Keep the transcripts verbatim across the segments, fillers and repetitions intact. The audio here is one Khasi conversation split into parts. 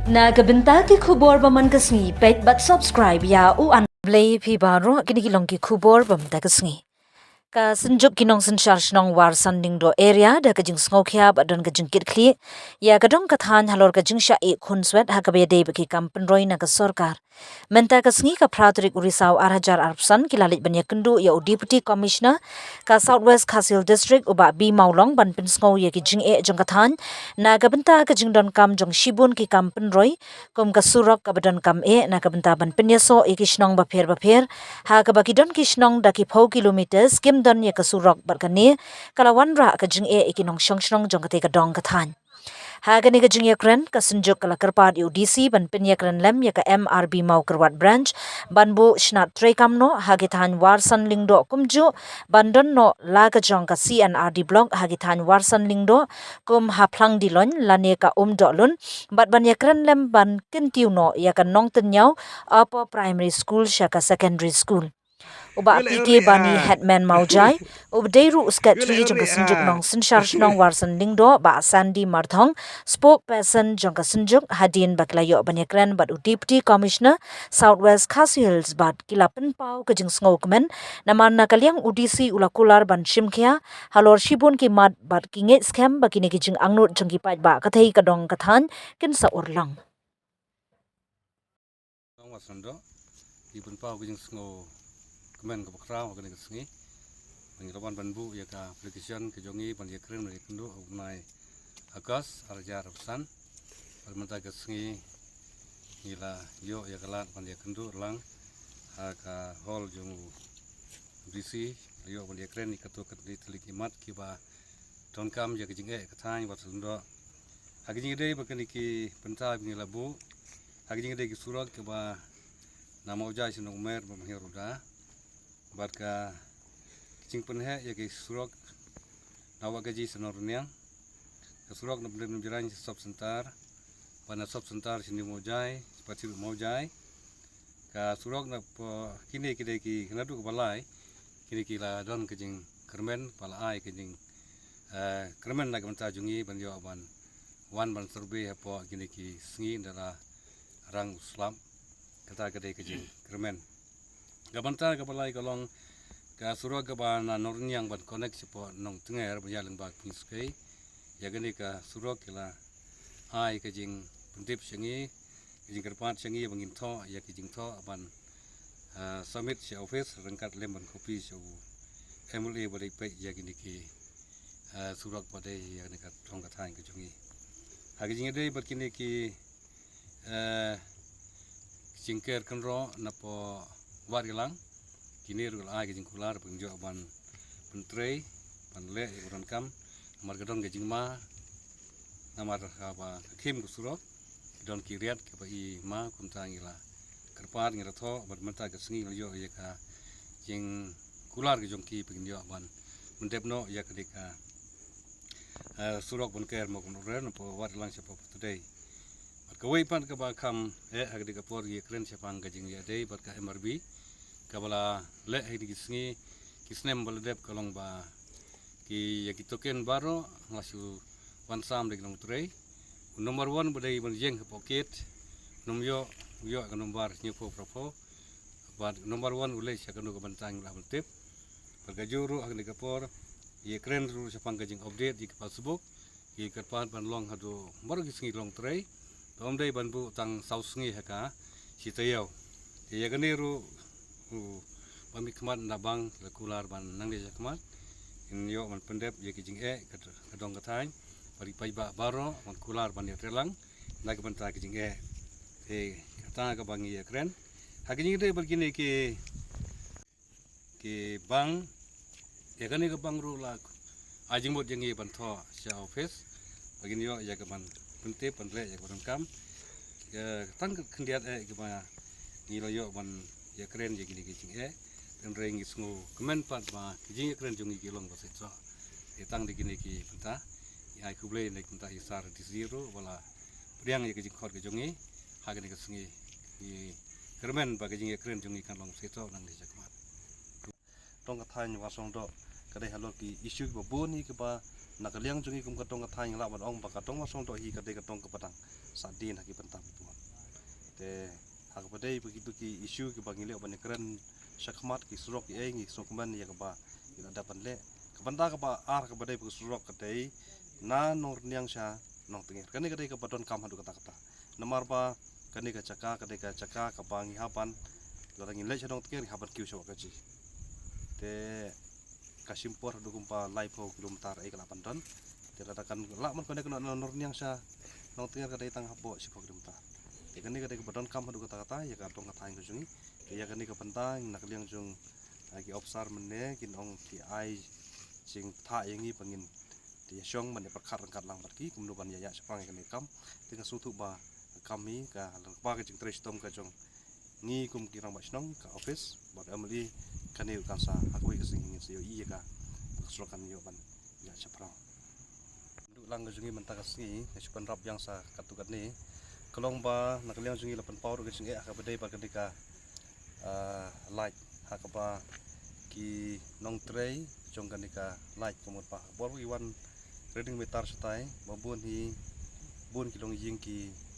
Na ka bynta ki khubor ba man ka sngi, peit bad subscribe ïa u an. Khublei phi baroh, kine ki long ki khubor ba man ka sngi. Ka Synjuk ki Nongsynshar Shnong Warsan Lyngdoh Area da ka jingsngewkhia bad don ka jingkitkhlieh ïa ka dong ka thaiñ halor ka jingshah ïeh khunswet ha kaba ïadei bad ki kam pynroi na ka sorkar. Mynta ka sngi ka phra tarik u Risaw ar hajar arphew san ki la leit ban ïakynduh ïa u Deputy Commissioner ka South West Khasi Hills District u Bah B Mawlong ban pynsngew ïa ki jingeh jong ka thaiñ na ka bynta ka jingdonkam jong shibun ki kam pynroi kum ka surok kaba donkam eh na ka bynta ban pynïasoh ïa ki shnong bapher bapher, ha kaba ki don ki shnong da ki phew kilometres kim don ïa ka surok bad kane ka la wanrah ka jingeh ïa ki nongshong shnong jong katei ka dong ka thaiñ. Ha kane ka jingïakren, ka Synjuk ka la kyrpad ïa u D C ban pynïakren lem ïa ka M R B Mawkyrwat Branch ban buh shnat treikam noh ha ki thaiñ Warsan Lyngdoh kumjuh ban don noh la ka jong ka C and R D Block ha ki thaiñ Warsan Lyngdoh kum ha Phlangdilong lane ka Umdohlun bad ban ïakren lem ban kyntiew noh ïa ka Nongtynñiaw Upper Primary School sha ka Secondary School. U Bah P K Bani, Headman Mawjai, uba dei ruh u Secretary jong ka Synjuk Nongsynshar Shnong Warsan Lyngdoh, Bah Sandy Marthong, Spokesperson jong ka Synjuk, hadien ba ki la ïoh ban ïakren bad u Deputy Commissioner South West Khasi Hills bad ki la pynpaw ka jingsngewkmen, namar na ka liang u D C u la kular ban shimkhia halor shibun ki mat bad ki ngeit skhem ba kine ki jingangnud jong ki paidbah katei ka dong ka thaiñ kin sa urlong. Nong Warsan Lyngdoh, ngi pynpaw ka jingsngewkmen kaba khraw ha kane ka sngi. Ngi la wan ban buh ïa ka application ka jong ngi ban ïakren ban ïakynduh ha u bnai August ar hajar arphew san. Bad mynta ka sngi ngi la ïoh ïa ka lad ban ïakynduh lang ha ka hall jong u D C, la ïoh ban ïakren ïa katto katne tylli ki mat kiba donkam ïa ka jingeh ka thaiñ Warsan Lyngdoh. Ha ka jingïadei bad kine ki bynta ba ngi la buh, ha ka jingïadei ki surok kiba na Mawjai sha Nongmer bad Mawhyrda, bad ka jingpynheh ïa ki surok na Wahkaji sha Nongrynïeng, ka surok na Pyndengrumjraiñ sha Sub Centre, bad na Sub Centre sha New Mawjai bad sha Mawjai. Ka surok na pdeng kine ki dei ki, naduh kaba lai, kine ki la don ka jingkyrmen, ba la ai ka jing, eh, kyrmen na ka bynta jong ngi ban ïoh ban wan ban survey hapoh kine ki sngi ynda la rang u slap. Kata ka dei ka jingkyrmen. Ka bynta kaba lai ka long ka surok kaba na Nongrynïeng ban connect shapoh Nongtnger ban ïaid lyngba Pynskei. Ïa kane ka surok ki la ai ka jingpyntip sha ngi, ka jingkyrpad sha ngi ba ngin thoh ïa ka jingthoh ban, ah, submit sha office ryngkat lem ban copy sha u M L A ba dei peit ïa kine ki, ah, surok ba dei ïa kane ka dong ka thaiñ ka jong ngi. Ha ka jingïadei bad kine ki, eh, jingker kynroh napoh Wad Ïalang, kine ruh la ai ka jingkular ba ngin ïoh ban pyntrei ban leh ïa ka donkam, namar ka don ka jingma, namar haba ka khim ka surok ki don ki riat kiba i ma, kumta ngi la kyrpad, ngi la thoh, bad mynta ka sngi la ïoh ïa ka jingkular ka jong ki ba ngin ïoh ban pyndep noh ïa ka dei ka, eh, surok ban ker Mawkynrew napoh Wad Ïalang shapoh Pyrtuh. Bad kawei pat kaba kham eh ha ka dei ka por ïakren shaphang ka jingïadei bad ka M R B kaba la leh ha ki sngi ki snem ba la dep ka long ba ki ïa ki token baroh nga shu wan sam da ki nongtrei. U number one ba dei ban ïeng hapoh gate, um ïoh, ïoh ka number hynñiewphew phra phew. Bad number one u leit sha kano ka bynta ngi lah ban tip. Bad kajuh ruh ha kane ka por ïakren ruh shaphang ka jing update ïa ki passbook, ki kyrpad ban long haduh baroh ki sngi long trei. Te ym dei ban buh tang saw sngi ha ka shi taïew. Te ïa kane ruh u ba mih khmat na bank la kular ban nangne sha khmat. Ngin ïoh ban pyndep ïa ki jingeh ka, ka dong ka thaiñ. Bad ki paidbah baroh ban kular ban ïatreilang na ka bynta ki jingeh. Te kata kaba ngi ïakren. Ha ka jingïadei bad kine ki, ki bank, ïa kane ka bank ruh la ai jingmut ïa ngi ban thoh sha office ba ngin ïoh ïa ka ban pyntip ban leh ïa ka ban kam. Ïa tang ka khyndiat eh kiba ngi la ïoh ban ïakren ïa kine ki jingeh. Hynrei ngi sngewkmen pat ba ki jingïakren jong ngi ki long ba shisha. Ïa tang da kine ki bynta ngi ai khublei na ka bynta ïa Sir D C ruh ba la pdiang ïa ka jingkhot ka jong ngi ha kane ka sngi. Ngi kyrmen ba ka jingïakren jong ngi kan long shisha nangne sha khmat. Dong ka thaiñ Warsan Lyngdoh ka dei halor ki issue kiba bun hi kiba na ka liang jong ngi kum ka dong ka thaiñ lah ban ong ba ka dong Warsan Lyngdoh hi ka dei ka dong kaba dang sah dien ha ki bynta ba bun. Te ha kaba dei ba kitu ki issue kiba ngi leh ban ïakren shakhmat, ki surok ki ei, ngi sngewkmen ïa kaba ngi la dep ban leh. Ka bynta kaba ar kaba dei ba ka surok ka dei na Nongrynïang sha Nongtnger. Kane ka dei kaba donkam haduh katta katta. Namar ba kane ka jaka ka dei ka jaka kaba ngi hap ban, lada ngi leit sha Nongtnger ngi hap ban kiew sha Wahkaji. Te ka shim por haduh kumba laiphew kilometer ei ka lah ban don. Te lada kan lah ban connect na Nongrynïang sha Nongtnger ka dei tang hapoh shiphew kilometer. Te kane ka dei kaba donkam haduh katta katta ïa ka dong ka thaiñ ka jong ngi. Te ïa kane ka bynta na ka liang jong, ah, ki officer mynne kin ong ki ai jingthoh ïa ngi ba ngin te ïa shong ban ïa pyrkhat ryngkat lang bad ki kumno ban ïa ïa shaphrang ïa kane ka kam. Te nga sngewthuh ba ka kam hi ka lyngba ka jingtrei shitom ka jong ngi kum ki rangbah shnong, ka office bad M L A, kane kan sa ha kawei ka sngi ngin sa ïohi ïa ka, ka surok kan ïoh ban ïa shaphrang. Duh lang ka jong ngi mynta ka sngi, nga shu pynrap biang sa katto katne. Ka long ba na ka liang jong ngi la pynpaw ruh ka jingeh ha kaba dei bad kane ka, ah, light, ha kaba ki nongtrei jong kane ka light ka mut ba bor ba ki wan reading meter shatai ba bun hi, bun ki longïing ki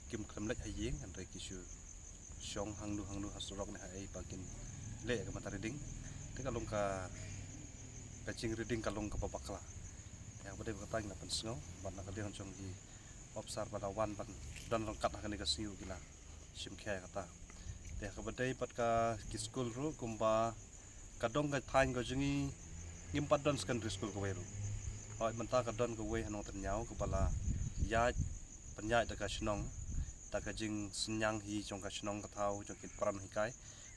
kim khlem leit ha ïing, hynrei ki shu shong hangno hangno ha surok ne ha ei ba kin leh ka meter reading. Te ka long ka, ka jing reading ka long kaba bakla. Te ha kaba dei ba kata ngi la pynsngew bad na ka liang jong ki officer ba la wan ban don ryngkat ha kane ka sngi ruh ki la shim khia ïa kata. Te ha kaba dei bad ka ki skul ruh kumba ka dong ka thaiñ ka jong ngi ngim pat don secondary school kawei ruh. Hooid mynta ka don kawei ha Nongtyrniaw kaba la ïaid, pynïaid da ka shnong, da ka jingsynñiang hi jong ka shnong ka thaw jong ki para nonghikai.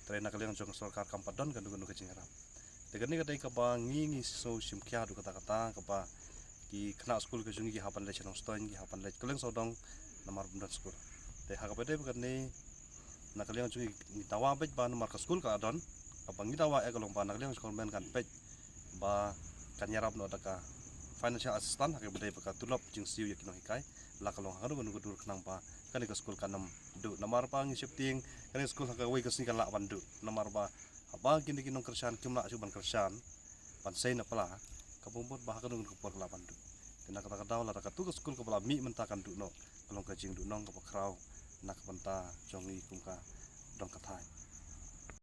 Te na ka liang jong ka sorkar kam pat don kano kano ka jingïarap. Te kane ka dei kaba ngi ngi sngew shim khia haduh katta katta kaba ki khynnah skul ka jong ngi ki hap ban leit sha Nongstoiñ, ki hap ban leit kylleng sawdong namar bym don skul. Te ha kaba dei ba kane na ka liang jong ngi ngi dawa beit ba namar ka skul ka la don, kaba ngi dawa eh ka long ba na ka liang jong ka government kan peit ba kan ïarap noh da ka financial assistance ha kaba dei ba ka tulop jingsiew ïa ki nonghikai, la ka long ha kano kano ka dur khnang ba kane ka skul kan ym duh. Namar ba ngi sheptieng kane ka skul ha kawei ka sngi kan lah ban duh. Namar ba haba kine ki nongkyrshan kim lah shuh ban kyrshan ban sei na pla, kaba mut ba ha kano kano ka por ka lah ban duh. Te na kata ka daw lada katu ka skul kaba la mih mynta kan duh noh, ka long ka jingduhnong kaba khraw na ka bynta jong ngi kum ka dong ka thaiñ.